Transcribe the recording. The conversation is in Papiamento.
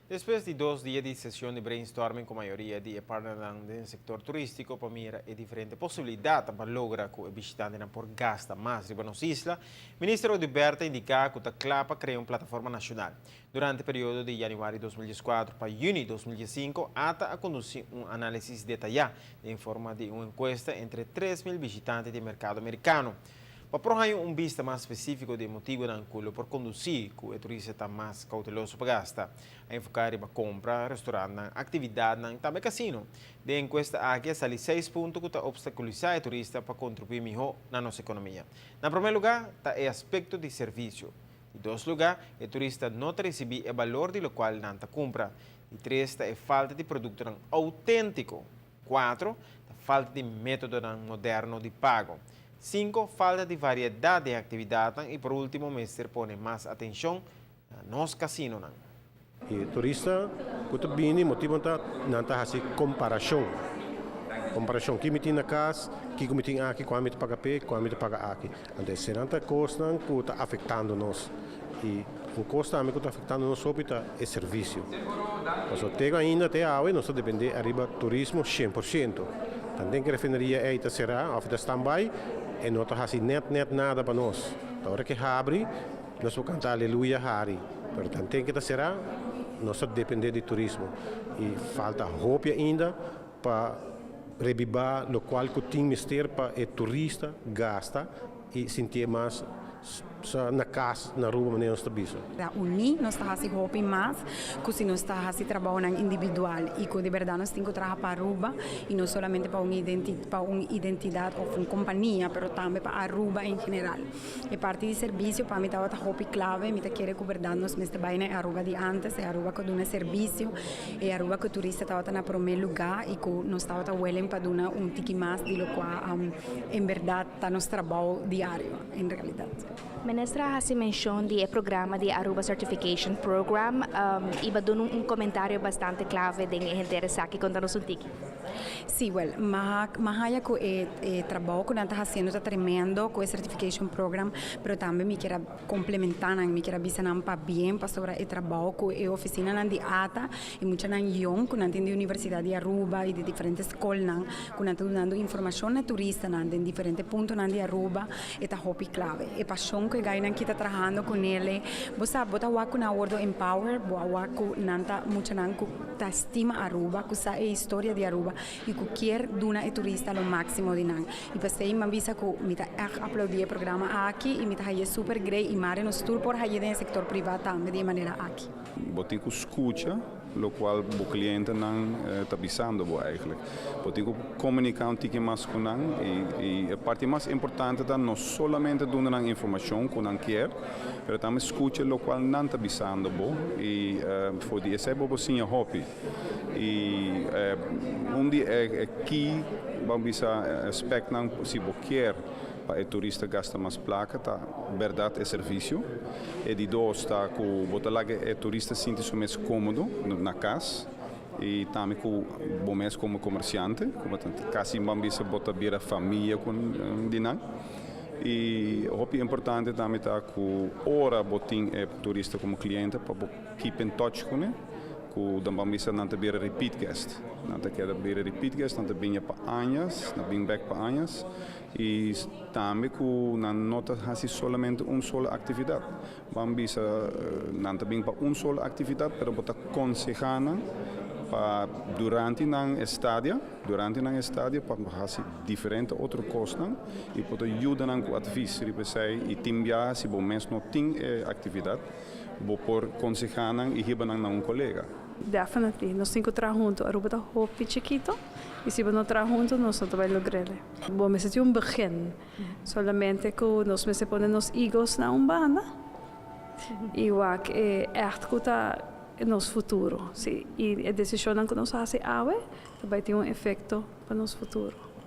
Despues di 2 dia di sesion di brainstorming cu mayoria di partnernan den sector turistico pa mira e diferente posibilidad pa logra cu e bishitantenan por gasta mas riba nos isla, Minister Oduber a indica cu ta cla pa crea un plataforma nacional. Durante e periodo di januari di 2014 pa juni di 2015, ATA a conduci un analisis detaya den forma di un encuesta entre 3 mil bishitante di mercado americano. Pa por un bista mas specifico di motibonan cu por conduci cu e turista ta mas cauteloso pa gasta. A enfoca riba compra, restaurant, actividad, tambe casino. Den e encuesta aki a sali seis punto cu ta obstaculisa e turista pa contribui miho na nos economia. Na prome luga, ta e aspecto di servicio. Di dos luga, e turista no ta ricibi e balor di loke nan ta cumpra. Di tres, ta e falta di producto autentico. Cuatro, ta falta di metodo moderno di pago. Cinco, falta di variedad di actividad. Y por ultimo, mester pone mas atencion na nos casino. E turista cu ta bini motibo ta nan ta haci comparacion. Comparacion kico mi tin na cas, kico mi tin aki, cuanto mi ta paga pe, cuanto mi ta paga aki. Anto, esey ta cosnan cu ta afectando nos. Y un cos tambe cu ta afectando nos hopi ta e servicio. Nos tin ainda te awe, nos ta depende ariba turismo 100%. Tambe cu e refineria ey ta cera, of ta stand-by, e no ta haci net net nada pa nos. Ora cu habri, nos ta canta aleluya hari. Pero tambe cu ta cera, nos ta depende di turismo. Y falta hopi ainda pa rebiba loke cu tin mester pa e turista gasta y sinti mas na cas na Aruba manera nos ta bisa. Uni nos ta haci hopi mas cu si nos ta haci trabou individual y cu di berdad nos tin cu traha pa Aruba y no solamente pa un identidad of un compania, pero tambe pa Aruba en general. E parti di servicio pa mi tabata hopi clave, mi ta kere cu berdad nos mester bay na Aruba di antes, e Aruba cu duna servicio, e Aruba cu turista tabata na prome luga y cu nos tabata willing pa duna un tiki mas di loke en berdad ta nos trabou diario en realidad. Minister a haci mencion di e programa di Aruba Certification Program y bo a duna un comentario bastante clave den henter esaki. Conta nos un tiki. Si, well, m'a haya cu e trabou cu nan ta haciendo ta tremendo cu e certification program, pero tambe mi kier complementa nan, mi kier bisa nan pabien pasobra e trabou cu e oficina nan di ATA y muchanan jong cu nan tin di Universidad di Aruba y di diferente scol nan cu nan ta dando informacion na turista nan den diferente punto nan di Aruba e ta hopi clave. E pasion cu e gainan ki ta trahando cu nele, bo sa bo ta wak cu nan wordo empower, bo wak cu nan ta muchanan cu ta stima Aruba, cu sa e historia di Aruba y cu kier duna e turista lo maximo di nan. Y pesey m'a bisa cu mi ta echt aplaudi e programa aki y mi ta haya super great y mare nos tur por haya den sector priva tambe di manera aki. Bo tin cu scucha, loke bo clientenan ta bisando bo eigenlijk. Bo tin cu comunica un tiki mas cu nan y e parti mas importante ta no solamente duna nan informacion cu nan kier, pero tambe scucha loke nan ta bisando bo y for di esey bo por siña hopi. Y un di e key, ban bisa, aspect nan si bo kier pa e turista gasta mas placa ta berdad e servicio. E di dos ta cu bo ta laga e turista sinti su mes comodo na cas y tambe cu bo mes como comerciante, como casi ban bisa bo ta bira famia cu di nan. Y hopi importante tambe ta cu ora bo tin e turista como cliente pa bo keep in touch cu ne, cu dan ban bisa nan ta bira repeat guest. Nan ta keda bira repeat guest, nan ta bin pa aña, nan bin back pa aña y tambe cu nan no ta haci solamente un solo actividad. Ban bisa nan ta bin pa un solo actividad, pero bo ta conseha nan pa durante nan estadia pa haci diferente otro cos y por yuda nan cu advies riba esey y tin biaha si bo mes no tin e actividad, bo por conseha nan y hiba nan na un colega. Definitely, nos tin cu traha hunto. Aruba ta hopi chikito y si no traha hunto, nos no ta bay logra. Bon, mester tin un begin. Solamente cu nos mester pone nos egos na un banda y wak e echt cu ta nos futuro. Si, y e decision cu nos haci awe, bay tin un efecto pa nos futuro.